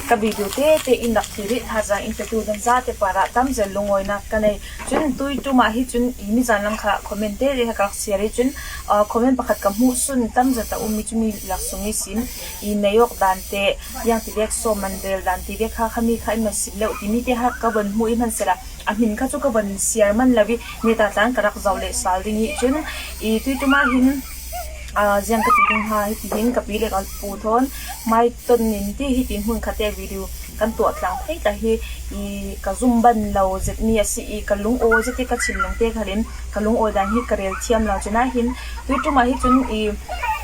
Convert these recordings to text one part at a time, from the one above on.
Ka video te te in dak thei ri tha jang in pe tu dan za te para tam zel lungoi na ka nei. Chun tui tuma hi chun i mi zan lam kha comment te re ha ka share ri chun, ah, comment pakhat ka hmu sun tam za ta um mi chu mi lak sung i sim i nei awk dan te yang ti vek so man rel dan ti vek kha kha mi kha i ma sim leu ti mi te ha ka von hmu i man sela. A hmin kha chu ka von share man lo vi, ni ta tlan ka rak zau leh sal ding hi chun, i tui tuma hin, a, ziang ka ti ding ha, hiti hin ka pi leh ka pu thawn, mai ton nin ti hitin hun kha te video kan tuah tlang thei ta hi, i ka zum ban lo zet mi a si, i ka lungaw zet i ka chim lung te kha lin, ka lungaw dan hi ka rel thiam lo chun a hin, tui tuma hi chun i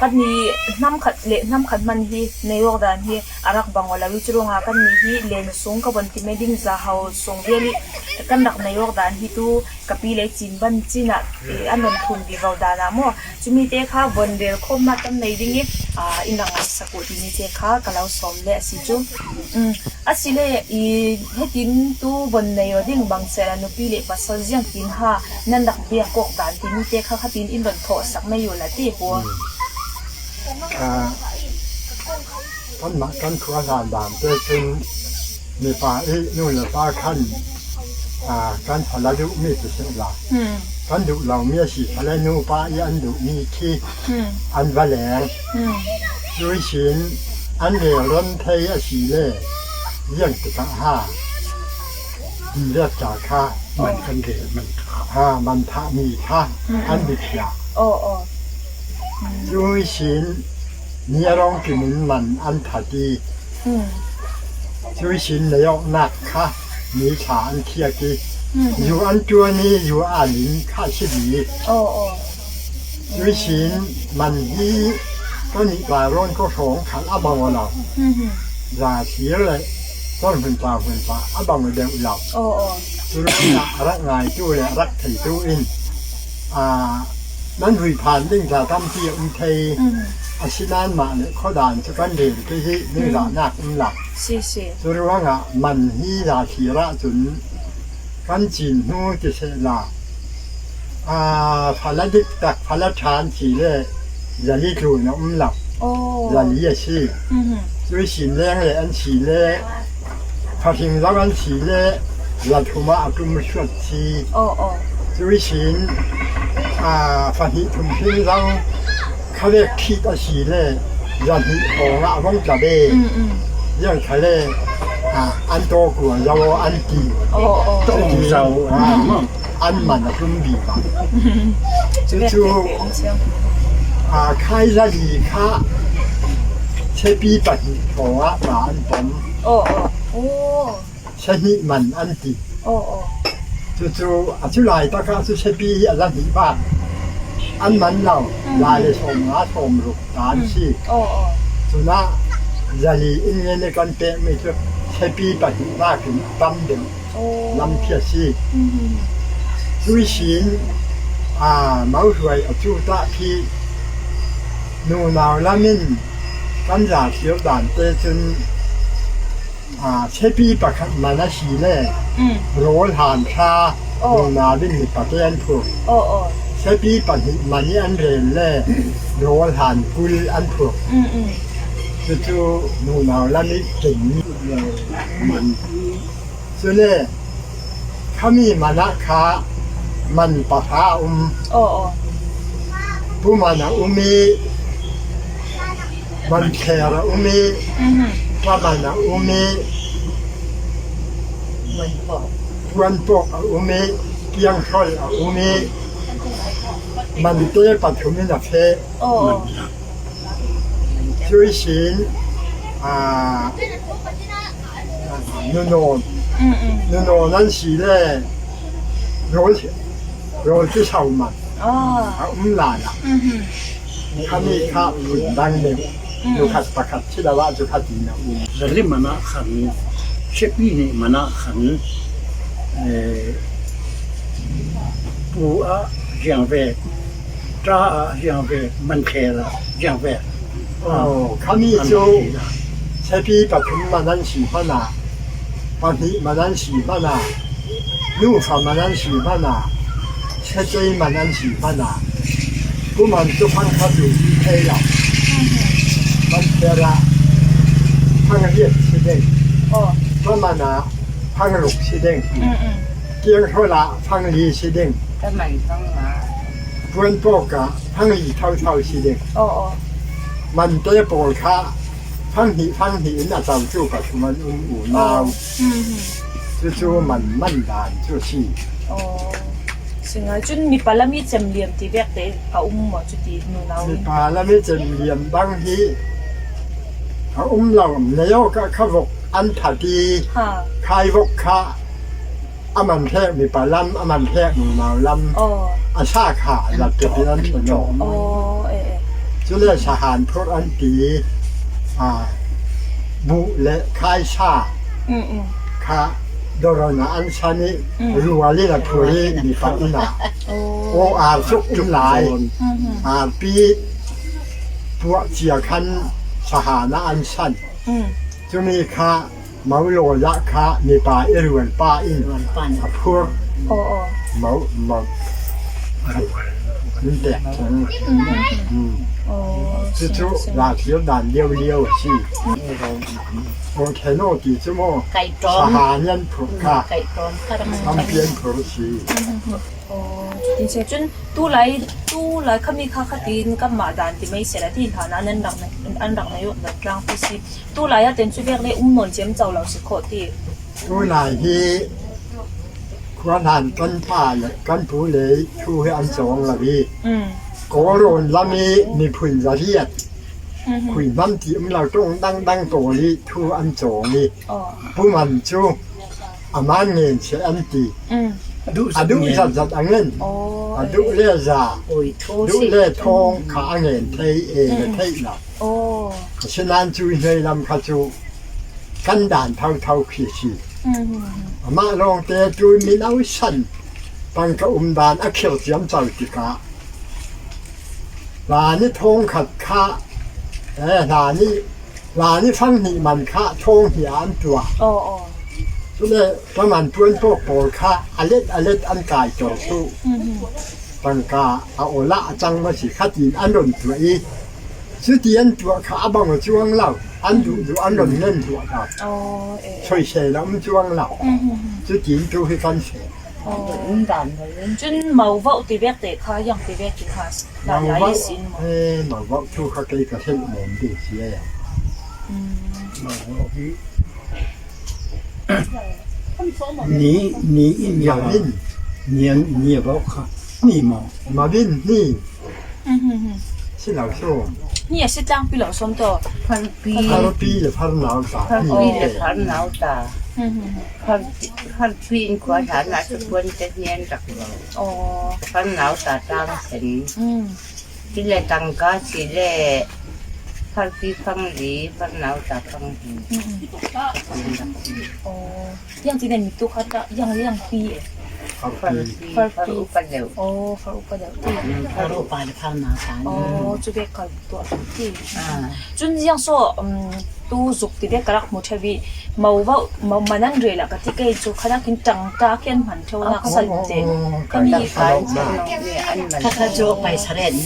kan ni hnam khat leh hnam khat man hi nei awk dan hi a rak bang aw lo vi chu ruang a kan ni hi leng sung ka von ti mai ding za hau sung vel i kan rak nei awk dan hi tu ka pi leh chin ban chin a, i an non thum bi vau dan a maw. Chu mi te kha von rel khawm na kan nei ding i, a, in rak ngai sak u ti mi te kha ka lo sawm leh a si chu. Um, a si leh i hetin tu von nei aw ding bang sela nupi leh pasal ziang tin ha nan rak biak awk dan ti mi te kha kha tin in don thaw sak mai u la ti pu. ອ່າ ຄັນມາ ຄັນຄົວລານບາງເກີດຂຶ້ນ ມີປາອີກ ນູນລະປາຄັນ ອ່າ ຄັນພະລະດຸມີຕິເສລາ ອືມ ຄັນດຸເຫຼົ່າເມຍສີພະລະນູປາອີກ ອັນດຸມີຄີ ອືມ ອັນວະແຫຼງ ອືມ ຈຸຍຊິນ ອັນເວລົນໄທອາສີເລ ຢ້ຽງຕິກະຫາ ມີເລືອດຈາຄາ ມັນຄັນເດມັນ ຫາມັນທະມີຄາ ອັນບິດຢາ ໂອ ໂອ ຈຸຍຊິນ ເນຍລອງກິມິນມັນອັນທາຕີ ອືມ ຈຸຍຊິນນະຍອກນັກຄະ ມີຂາອັນເຄຍກີ ອືມ ຢູ່ອັນຕົວນີ້ຢູ່ອາລິນຄະຊິດີ ໂອ ໂອ ຈຸຍຊິນມັນຮີ ຕອນນີ້ປາໂລນກໍສອງຂັນອະບັງວະລາວ ອືມ ລາເຊຍແລະ ຕອນເພິ່ນປາເພິ່ນປາອະບັງວະເດວລາວ ໂອ ໂອ ຈຸລະອະລັກງາຍຕູແລະລັກໄທຕູອິນ ອ່າ ມັນຫຸຍຜ່ານເດ້ງຈາກກຳທີ່ອຸມໄທ ອືມ ອາຊິນານມະເນ ຂໍດານສະກັນເດນເກຫິນິລານາກອຸມລາ ຊິ ຊິ ສຸຣວັງອະ ມັນຮີລາຄີລະຈຸນ ກັນຈີນນູຕິເສລາ ອາ ພະລະດິກຕັກພະລະທານສີເລ ຢາລີໂຈນະອຸມລາ ໂອ ຢາລີອາຊີ ອືມ ຈຸຍຊິນແລງແລອັນສີເລ ພະທິງລາວັນສີເລ ລະທຸມະອະຕຸມສວດຊີ ໂອ ໂອ ຈຸຍຊິນ ອາ ພະຫິທຸມພິງລາວ ຄະເວກຄີດອາຊີເລ ລະຫິໂອງະວັງຈະເບ ອືມ ອືມ ຢ້ຽງທະເລ ອາ ອັນໂຕກົວເຍົາອັນກີ ໂອ ໂອ ໂຕເຍົາ ອາ ອັນມັນອະຕຸມບີບາ ຈຸ ອາ ຄາຍລະລີຄະ ເຊປີປະຫິໂອງະປາອັນປອມ ໂອ ໂອ ໂອ ຊະນິມັນອັນຕິ ໂອ ໂອ ຈຸ ຈຸ ອາ ຈຸລາຍຕະກະ ຈຸ ຊະປີ ອາ ລະຫິບາ ອັນມັນເຫຼົ່າ ອືມ ລາຍເລຊອມງາຊອມລຸກຕານຊີ ໂອ ໂອ ຈຸນະ ລະລີອິນເງເນກັນເຕະ ມີຈຸ ຊະປີປະຫິບາ ຂຶ້ນປຳເດ ໂອ ລຳເພຍຊີ ອືມ ຈຸຍຊີນ ອາ ເມົາສວຍ ອາ ຈຸຕະພີ ນູນາວລາມິນ ກັນຢາຂຽວດານເຕຈຶນ ອາ ເຊປີປະຂັດມານາຊີແລ ອືມ ໂຣລານຊາ ໂອ ໂຣນາວິນນິປະເຕນພຸ ໂອ ໂອ ເຊປີປະຫິມານິອັນເຣນແລ ໂຣລານກຸນອັນພຸ ອືມ ອືມ ຈຸ ຈຸ ໂຣນາລານິເກັນ ມັນ ຊຸເລ ຄະມີມານະຄາ ມັນປະພາອຸມ ໂອ ໂອ ປຸມານະອຸມິ ມັນແຄລະອຸມິ ອືຮຶ ປະມານະອຸມິ ມັນປອກ ປວນປອກອະອຸມິ ກຽງຊອຍອະອຸມິ ມັນເຕປະທຸມິນະເພ ໂອ ຈຸຍຊິນ ອາ ນຸໂນນ ອືມໆ ນຸໂນນນັ້ນສີແລ ໂຣ ໂຣຊິເຊົາມັນ ອໍ ອາອຸມລານະ ອືມ ຄະມີຄະພຸນດັງເດ ອືມ ດຸຄັດປະຄັດຊິລະວະຈຸຄະຕີນະອຸ ສະລິມມະນະຂັນ ເຊປີນິມະນະຂັນ ເອີ ປູອະຈຽງເວ ຕາອາຮຽງເວ ມັນແຄລະຮຽງເວ ໂອ ຄາມີໂຊ ເຊປີປະທຸມມະນັນສີມະນາ ປະຫິມະນັນສີມະນາ ນູຟາມະນັນສີມະນາ ເຊເຈຍມະນັນສີມະນາ ກຸມັນຈຸພັງຄະດຸເທລະ ມັນແຄລະ ພັງຮຽດເຊ ເດ້ງ ອໍ ປະມານນາ ພັງລຸກຊິເດ້ງ ອືມໆ ກຽງໂທລະ ພັງລີຊິເດ້ງ ກະມັນພັງມາ ປວນໂປກກະ ພັງລີເທົາໆຊິເດ້ງ ອໍໆ ມັນເຕໂປລຄະ ພັງຫີ ພັງຫີນອາເຈົ້າຈູກະສຸມັນອຸນອູນາວ ອໍ ອືມໆ ຈູໆມັນມັນດານຈູຊີ້ ອໍ ເຊິ່ງອາຈຸນມີປາລະມີເຈັມລຽມຕິແບກເຕອາອຸມບໍ່ຈຸຕິໜູນາວ ມີປາລະມີເຈັມລຽມບັງຫີ ອາອຸມເລົ່ານະໂຍກະຂະວົກອັນທະຕີ ຄາຍວົກຄະ ອາມັນແທກມີປາລຳ ອາມັນແທກໜູນາວລຳ ອໍ ອາຊາຂາລັດຈະເປັນອັນຕະນອງ ອໍ ເອໆ ຈຸເລສະຫານໂພດອັນຕີ ອາ ບຸເລຄາຍຊາ ອືມໆ ຄະ ໂດໂຣນາອັນຊານິ ອືມ ລຸວາລິລະພູຣີ ນິປາອຸນາ ໂອ ໂອອາສຸກຈຸລາຍ ອືມ ອາປີ ປວກເຈຍຄັນ ສະຫານາອັນຊັນ ອືມ ຈຸມີຄະ ເມົາໂລຍະຄະ ເມປາເອລວນປາອິນ ອາພຸກ ໂອ ໂອ ເມົາ ເມົາ ມັນແຕກ ອືມ ອືມ ໂອ ຈຸ ລາດເຂດດ່ານລຽວໆ ຊີ້ ໂອເທໂນ ຕີຈຸໂມ ໄກ່ຕອນ ສະຫານຍັນພຸກຄະ ໄກ່ຕອນຄະ ຄຳປຽນພຸກຊີ ໂອ ຕິເຊຈຸນ ຕູໄລ ຕູໄລ ຄະມີຄາຄະຕີນ ກຳມາດານ ຕິໄມເສລະ ທີນຖານາ ອັນດັກ ອັນດັກນາຍົກ ດັກກາງ ພີຊີ ຕູໄລ ອາເຕັນ ຊຸເວກເລ ອຸມນົນ ເຈມເຈົ້າ ລາວ ຊິໂຄຕິ ຕູໄລ ຮີ ຄວນຫັນ ກັນປາ ກັນປູເລ ທູເຮອັນສອງ ລະວີ ອືມ ໂກໂລນ ລະມີ ມີພຸນ ລະລຽດ ອືມ ຄຸຍມັນ ທີ່ອຸມລາວ ຕົງດັງດັງໂຕລີ ທູອັນສອງ ນີ້ ອໍ ປູມັນ ຈູ ອາມານເງນເຊອັນຕີ ອືມ ອະດຸສັດສັດອະເງິນ ອໍ ອະດຸເລຊາ ໂອ້ຍ ດຸເລທອງ ຂາອະເງນ ໄທເອ ອືມ ໄທລາ ໂອ້ ສະນັ້ນ ຈຸຍເຮລຳ ຂະຈຸ ກັນດານ ເທົາເທົາຄີຊີ ອືມ ອະມາລອງເຕ ຈຸຍມິນເອົາສັນ ປັງກະອຸມດານ ອະເຂວຈຽມເຈົ້າຕິກະ ລານິໂທງຂັດຄະ ເອ ລານິ ລານິຟັງຫິມັນຄະ ໂທງຫິອານຕົວ ອໍໆ ຊຸເລ ປະມານປວນໂປກໂປລຄະ ອາເລັດ ອາເລັດ ອັນກາຍໂຕຕຸ ອືມ ຕັງກາ ອາໂອລະ ອາຈັງມະສີ ຄະຕີນ ອັນດົນຕົວອີ ຊຸຕີອັນຕົວຄະ ອາບັງວະຈວງເລົ່າ ອັນດຸດຸ ອືມ ອັນດົນເງິນຕົວກະ ອໍ ເອ ຊ່ອຍເຊລະ ອຳຈວງເລົ່າ ອືມ ຊຸຕີນຕຸຄືກັນເຊ ອໍ ຈຸນເມົາເວົ້າຕິແບກເຕຄາ ຍັງຕິແບກກິນຄາ ລານລາຍສິນ ເອີ ມາເວົ້າສູ່ເຂົາໃກ້ກະເທັດແມ່ນເດເຊຍ ອືມ ນີ້ ນີ້ອີຫຍັງ ມາວິນ ນຽນ ນຽເວົ້າຄະ ນີ້ມາ ມາວິນ ນີ້ ອືມ ຊິລາວໂຊມ ນີ້ຊິຕາງປີລາວໂຊມໂຕ ພັນປີ ພັນປີ ພັນນາວຕາ ພັນປີ ພັນນາວຕາ ອືມ ພັນ ພັນປີ ຄວາມຖານະ ຈະຄວນຈະຮຽນຈັກເວົ້າ ອໍ ພັນນາວຕາຕ່າງເປັນ ອືມ ທີ່ແລຕັງກາຊິແລ ພັນປີຟັງດີ ພັນນາວຕາຟັງດີ ອືມ ອໍ ຍັງຊິໄດ້ມີຕຸຄະຕະ ຍັງ ຍັງປີ ພັນປີ ພັນປີ ພັນອຸປະເດວ ອໍ ພັນອຸປະເດວ ອືມ ພັນອຸປະເດວ ພັນນາວຕາ ອໍ ຈຸເບກະຕົວ ອາ ຈຸນຍັງໂຊ ອືມ ຕູຈຸກຕິເບກະລັກມຸທະວີ ເມົາເວົ້າ ເມົາມານັນເຣລະກະຕິເກຈຸຄະນະກິນຕັງຕາກຽນມັນເທວລາກສັນເຕ ກະມີການ ຄາຄາໂຈໄປສະເລັດນ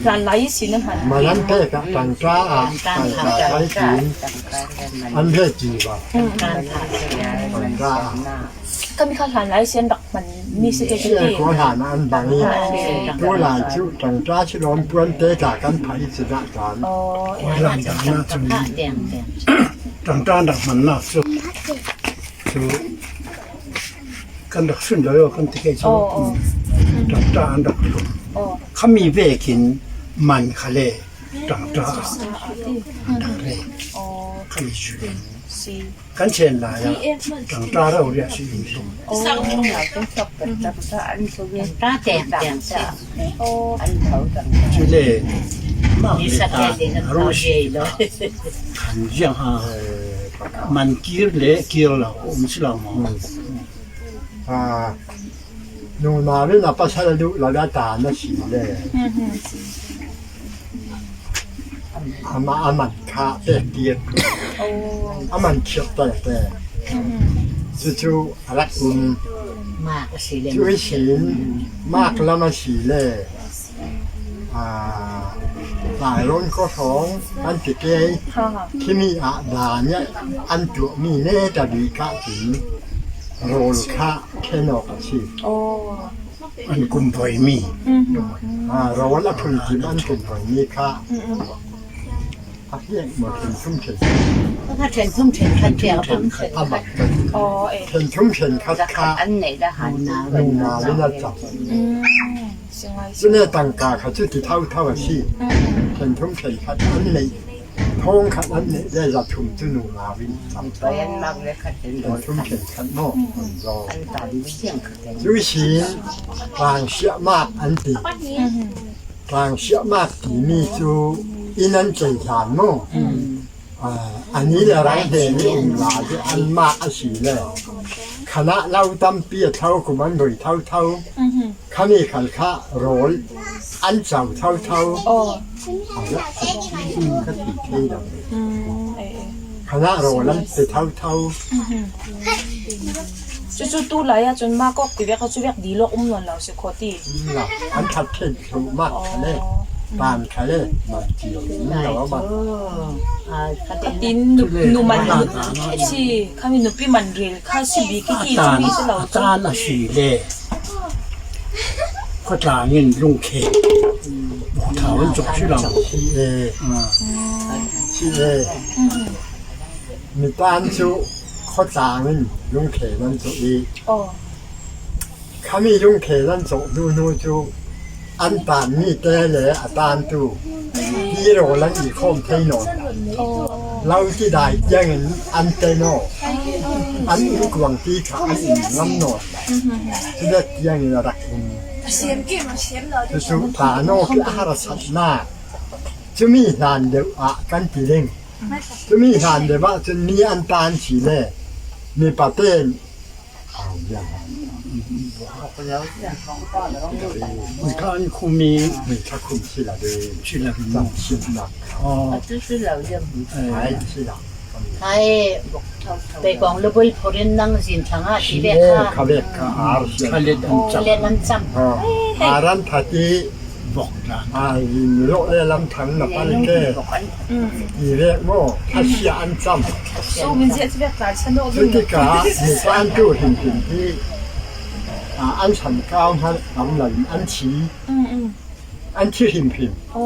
ະ ລານລາຍສິນນະຫັ້ນ ມານັນເຕກະຕັງຕາອາ ຕັງຕາໄທຈີນ ອັນເດຈີວ່າ ຕັງຕາ ກະມີຄາລານລາຍສິນດອກ ມັນມີສະເຕຈະຕີ ໂຄຫານອັນບັງນີ້ ໂຕຫຼາຍຈຸ ຕັງຕາຊິລອມປວນເຕຈາກັນ ໃຜຊະນະກັນ ໂອ້ ໂອ້ຍ ລັງດັງນະ ຕາງຕາງ ຕາງຕາງດັກມັນນະ ຊຸ ຊຸ ກັນດັກຊຸນເດີ ກັນຕິເກ ໂອ້ ຕາງຕາງດັກ ໂອ້ ຄຳມີເວກິນ ມັນຄະເລ ຕາງຕາງ ຕາງເລ ໂອ້ ຄຳມີ ຊຸ ກັນເຊັ່ນລາຍ ຕາງຕາເຮົາເລີຍຊິ ໂອ້ ຕາແຕກແຕກ ໂອ້ ອັນເຂົາ ຊິເລ ມາເວຕາ ຮູ້ຊິ ຄັນຍັງຫາ ມັນກີເລ ກີລາ ໂອ້ ມັນຊິລາວມາ ອາ ນູນາເວນາປະຊາລະດຸລະດາຕານະສີເລ ອາມາອາມັນຄະແຕກຕຽກ ໂອ້ ອາມັນຄຽບແຕກແຕກ ຈຸຈຸອາລັກອຸນ ມາກສີເລ ຈຸອີສີນ ມາກລະມາສີເລ ອາ Taron ko thong an ti ke. Ha ha. Kimi a da nya an tu mi ne ta bi ka ti. Rol ka ke no ka si. Oh. An kum poi mi. Mhm. Ah, rol a pun ti an kum poi mi ka. Mhm. A hian mo thum thum thum. Ka thum thum thum ka tia. Thum thum thum ka. Oh, eh. Thum thum thum ka ka. An ne da han. Nu na li na ta. Mhm. Chu ne tangka kha chu ti thau thau a si. Then thum then khat an nei. Thong khat an nei, le za thum chu nu ma win sam. Thum then khat mo. An ta di siang khat. Chu sin, tang sia mak an ti. Tang sia mak ti mi chu in an chei than mo. ອ່າ ອັນນີ້ລະ ເຮົາເຫັນອຸມລາວທີ່ອັນມາກອາຊີແລ້ວ ຄະນະເລົ່າຕຳປຽເທົ່າ ກຸມັນໂດຍເທົ່າໆ ອືຮຶ ຄະນີ້ຄັນຄະໂຣນ ອັນເຈົ້າເທົ່າໆ ອໍ ອັນລະ ອືມ ຄະຕິເທດຳ ອືມ ເອ ຄະນະໂຣນນັ້ນເປັນເທົ່າໆ ອືຮຶ ຈຸໆ ຕູຫຼາຍອາ ຈົນມາກອກຕິແວກ ເຂົາຈຸແວກດີລອກອຸມນອນລາວຊິຂໍຕິ ອືມ ລະ ອັນຄັດເທດ ໂທມັດຄະເລ ປານຄະເລ ມາຈິວ ລາວມາ ກະຕິນ ໜູມັນ ຊິ ຄະມີໜູປີມັນເຣ ຄະຊິບີກິກິ ອາຈານ ອາຈານອາຊີເລ ກະຈາງເງິນລຸງເຂດ ບອກຖາມຈົບຊິລາວ ຊີເອ ອືມ ຊີເອ ມີຕານຊຸ ເຂົາຈາງເງິນລຸງເຂດນັ້ນໂຕອີ ຄະມີລຸງເຂດນັ້ນໂສກດູນູຈູ ອັນຕານມີແຕ່ແລອາຕານຕູ ທີ່ໂລລະອີຄອມໄທນອນ ລາວຊິໄດ້ຈຽງອັນແຕ່ນອກ ອັນອີກວາງຕີຂາ ອັນອີງາມນອນ ຊິໄດ້ຈຽງລະດັກ ສຸຕາໂນກິອາຮາລະສັດນາ ຈະມີນານເດວອາກັນຕິເລັງ ຈະມີນານເດວອາ ຈະມີອັນຕານສີແລ ມີປາເຕນ ມີຄານຄູມີ ມີຄາຄຸມຊິລາເດ ຊິລາເດ ຊິລາ ອໍ ໄທ ໄປກອງລະບຸນຜູ້ລິນນັງຊິນທາງອາ ເບກຄາ ເບກຄາ ອາ ຄາເລັດອັນຈຳ ຄາເລັດອັນຈຳ ອາຣັນທາຕິ ບອກ ອາ ໂລເລລຳທັງນະປາລິເກ ອີເວກໂມ ຄາເຊຍອັນຈຳ ຊູມິນເຊຍ ເຊຍກາ ເຊຍກາ ມີການຈູເຫັນເປັນທີ່ ອາ ອັນສັນກາວຫັ້ນ ອຳລັນອັນຊີ ອືມໆ ອັນທີ່ຫິມພິມ ໂອ້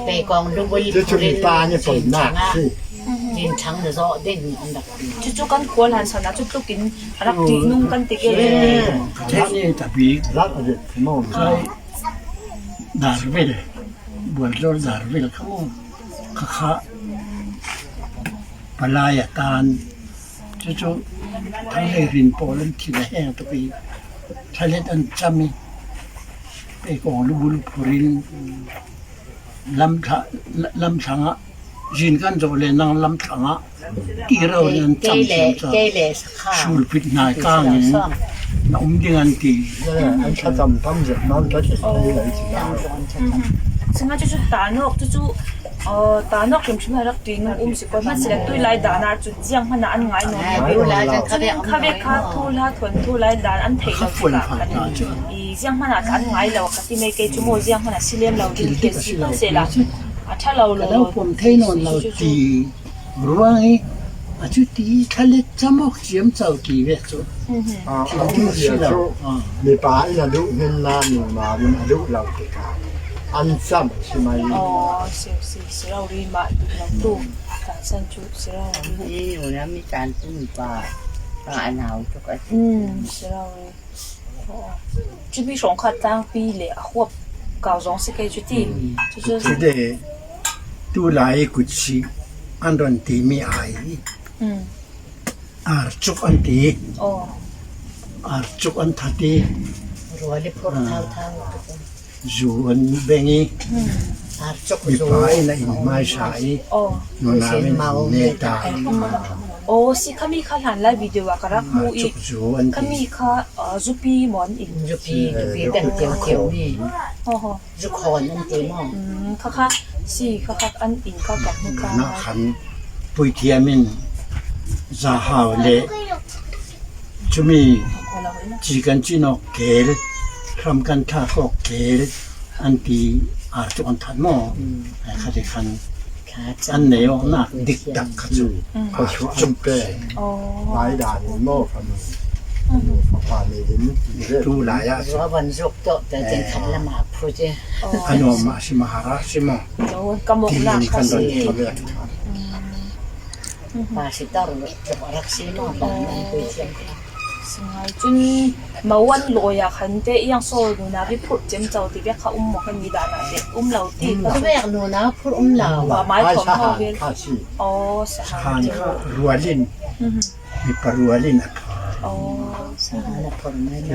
ເປກອງດູບຸຍ ຈຸຈຸມີຕານີ້ເປີດໜ້າຊິ ດິນທັງເນາະ ດິນອັນດັບ ຈຸຈຸກັນຄວນຫັນສັນນະ ຈຸຕຸກິນ ອາລັກຕີນຸງກັນຕິເກ ເທດນີ້ຕະປີ ລັດອະເດັດໂມ ດາຣວິລ ບວນໂລດາຣວິລ ຂະໂມ ຄະຄະ ປະລາຍອາຕານ ຈຸຈຸ ທັງເລຣິນໂປລັນທີລະແຮງຕະປີ ທະເລດອັນຈາມີ ເປກອງລຸບຸລຸພຸຣິນ ລຳທະ ລຳທັງອະ ຈິນກັນໂຈເລນັງລຳທັງອະ ອີເຣາເລນຈຳ ເກເລ ເກເລ ສະຂາ ຊູລປິດນາຍກາງ ນອມດິງອັນຕີ ອັນຂະຈຳຕຳເຈັດມັນກະເຈັດໄດ້ຫຼາຍຊິດາ ອືຮຶ ຊຶ່ງອາຈະຈຸຕານອກ ຈຸ ເອີ ຕານອກເຂັມຊຸມໃຫ້ລັກຕີນຸງອຸ້ມຊິກ່ອນ ມັນຊິໄດ້ຕຸ້ຍລາຍດານນະ ຈຸດຈຽງພະນະອັນງາຍນອນ ຄະເວກຄະທູລະທົນທູລາຍດານອັນເທລາວຊິກາກັນ ອີຈຽງພະນະກະອັນງາຍລາວກະຕິເມເກຈຸໂມ ຈຽງພະນະຊິລຽມລາວດິເຄຊິເຊລາ ອາທະລາວໂລ ລາວປົມເທນອນລາວຕີ ຣວງ ອາຈຸຕີ ທະເລດຈະໝອກຈຽມເຈົ້າຕີເວກໂຈ ອືຮຶ ອາ ອາຈຸຕີ ເມປາ ອາດຸ ເງິນນາ ໜຶ່ງມາ ອາດຸ ລາວຕິກາ ອັນຊ້ຳຊິໄມ ອໍ ເຊວຊີ ເຊວຣີມາ ອາດຸ ລາວຕຸ ການສັນຈຸ ເຊວຣີ ອີຢູ່ນະ ມີການປຸ້ນປາ ປາອານາວ ທຸກອາທິດ ອືມ ເຊວຣີ ອໍ ຈະມີສອງຂາດຕ່າງປີເລ ອາຄວບ ກາວສອງຊິເກຈຸຕິ ອືມ ຈຸ ຈຸເດ ຕູລາຍກຸດຊິ ອັນດອນຕີມີອາຍ ອືມ ອາຣຈຸກອັນຕີ ອໍ ອາຣຈຸກອັນທາຕີ ຣວລິໂພຣທາວທາວ ຢູອັນເບງອີ ອືມ ອາຣຈຸກ ມີປາຍນະ ມາຍຊາຍ ອໍ ໂນນາເວນ ເນຕາ ໂອ ຊິຄະມີຄະຫຼານລາຍວິດີໂອກະລັກໝູ່ອີກ ຄະມີຄະ ເອີ ຢູປີມອນອີກ ຢູປີ ຢູປີແຕ່ງກຽວໆ ມີ ອໍ ຢູຄອນອັນເຕມອງ ອືມ ຄະຄະ ຊິຄະຄະ ອັນອີງກະກັບ ນະຄັນ ປຸຍທຽມິນ ຈາຮາວເລ ຈຸມີ ຈີກັນຈີນອກເກລ ຄຳກັນທາກອກເກລ ອັນຕີ ອາ ຈຸອັນທັນມໍ ອືມ ເອີ ຂະເດຄັນ ອັນເນວນາກດິກດັກຂະຈຸ ອືມ ເຂົາຊຸອັນແປ ຫຼາຍດ່ານມໍຂະໜົມ ປານນີ້ເຫັນຢູ່ເດ້ ດູຫຼາຍອະ ວ່າວັນສຸກໂຕ ແຕ່ເຈັງຂັນລະມາພຸດເດ ອະໂນມະຊິມະຫາລາຊິມະ ໂອ້ ກະມົກນາກຂະສິ ອືມ ປາຊິຕອລ ລັກຊີມອນ ໂອ້ ບາງອັນຄືທຽງ ສະຫງາຍຈຸນມາວັນໂລຍາຄັນເຕ ອີ່ຫຍັງໂຊ ໜູນາວິພຸດ ເຈັມເຈົ້າຕິເບກຂະອຸມໝໍກະນີດານາເຕ ອຸມເລົ່າຕິ ຕິເບກໜູນາພຸດອຸມເລົ່າ ວ່າໝາຍຄວາມເຮົາເວ ອໍ ສະຫານ ສະຫານ ລົວລິນ ມີປາລົວລິນ ອໍ ສະຫານ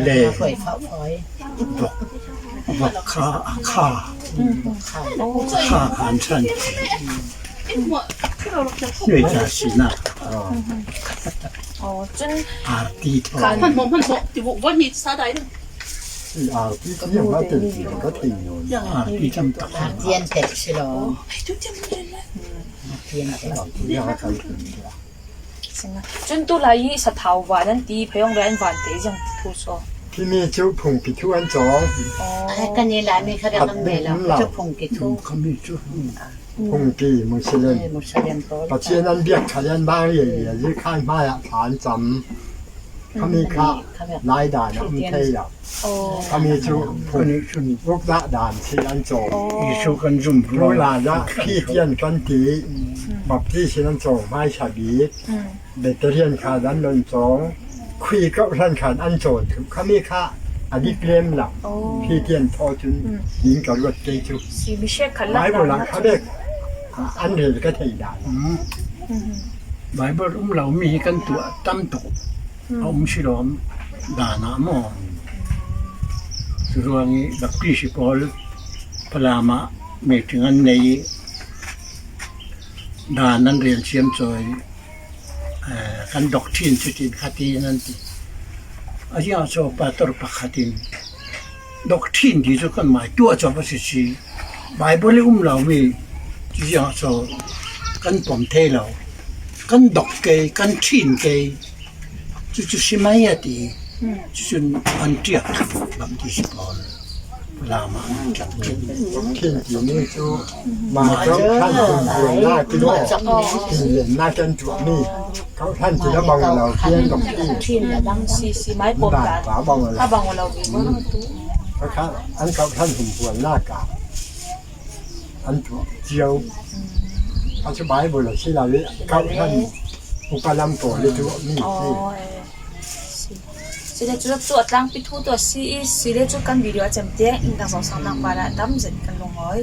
ເລ ຟອຍ ຟອຍ ບັກ ບັກຄາ ຄາ ຄາ ຄາ ຄາ ຄາ ຄາ ຄາ ຄາ ຄາ ດ້ວຍຕາສີໜ້າ ອໍ ອໍ ຈົນອາຕີທອງ ອາຕີທອງ ອາຕີທອງ ອາຕຽນເຕັດຊິລອ ອາຕຽນເຕັດ ອາຕຽນເຕັດ ຈົນຕຸລາຍສະເທົາວານນັ້ນຕີ ພະຍົງແລນວານເຕຍັງຜູ້ຊອ ທີ່ມີຈຸພຸງກິທູອັນຈອງ ອໍ ກະນີ້ລະ ມີຂະດຽວນຳແມ່ລະ ຈຸພຸງກິທູ ອືມ ພຸງກີ ມຸສລິມ ເອີ ມຸສລິມ ປະເທດນັ້ນວຽກຂະຍັນບາງເອເລຍ ຫຼື ຄາຍມາລະຖານຈຳ ຄະມີຄະ ລາຍດ່ານອຳເພຍ ໂອ້ ຄະມີຈຸ ພຸງ ອຸກລະດ່ານ ຊີອັນໂຈ ອີສຸກັນຊຸມ ໂລລາລະ ຄຣິສຕຽນ ກັນຕີ ອືມ ບັບຕີ ຊີອັນໂຈ ໄມຊາບີ ອືມ ເບຕາຮຽນ ຄາດັນ ດົນຈອງ ຄຸຍກັບທ່ານຂານອັນໂຈ ຄະມີຄະ ອະດິກເລມລະ ໂອ້ ຄຣິສຕຽນ ໂທຈຸນ ອືມ ຍິງກະລວດເກຈຸ ຊີມິເຊກ ໄບເບິນລະ ຄະເດັກ ອາ ອັນເດກະເທດາ ອືມ ອືມ ໄບເບິນອຸມເລົ່າມີກັນຕົວຕຳໂຕ ອືມ ອາອຸມຊິລອມ ດານະມໍ ສຸດວາງນີ້ ດັກປີຊິປອລ ພະລາມະ ເມດເຖິງອັນໃນ ດານນັ້ນຮຽນຊຽມຈອຍ ເອີ ຄັນດັອກທຣິນ ຈຸຕິນຄະຕິນັ້ນຕິ ອາຍາໂຊປາຕົລປະຄະຕິນ ດັອກທຣິນທີ່ສຸດກັນໝາຍຕົວຈອບປະສິດສີ ບາຍບໍລິອຸມເລົ່າມີ ອາຍາໂຊ ກັນປອມເທເລົ່າ ກັນດັອກເກ ກັນທຣິນເກ ຈຸຈຸຊິໄມຍາຕີ ອືມ ຈຸຈຸອັນຕຽກ ບັບຕິສະປອນ ລາມາ ຈັກເປັນ ເປັນທີ່ນີ້ຄື ມາເຈົ້າທ່ານຄົນບວນໜ້າກິໂລ ກິນເຫຼັນໜ້າກັນຕົວນີ້ ເຂົາທ່ານຊິລະບັງລາວກຽນກັບທີ່ ຊິ ຊິໄມປມກັນ ຖ້າບັງລາວ ຖ້າບັງລາວມີບໍ່ ເຂົາ ອັນເຂົາທ່ານສົມຄວນໜ້າກາ ອັນຖືກຈຽວ ອະທິບາຍບໍ່ລະຊິລາເວ ເຂົາທ່ານອຸປະນຳໂຕເລໂຕນີ້ ອໍ ຊິ ຊິເລຈຸດຕົວຕັ້ງປິດຫູຕົວຊີ ຊິເລຈຸດກັນວິດີໂອຈຳແຈ້ງ ອິງຕັງສອງສາມນັກປານະຕຳເສັນກັນລົງຮ້ອຍ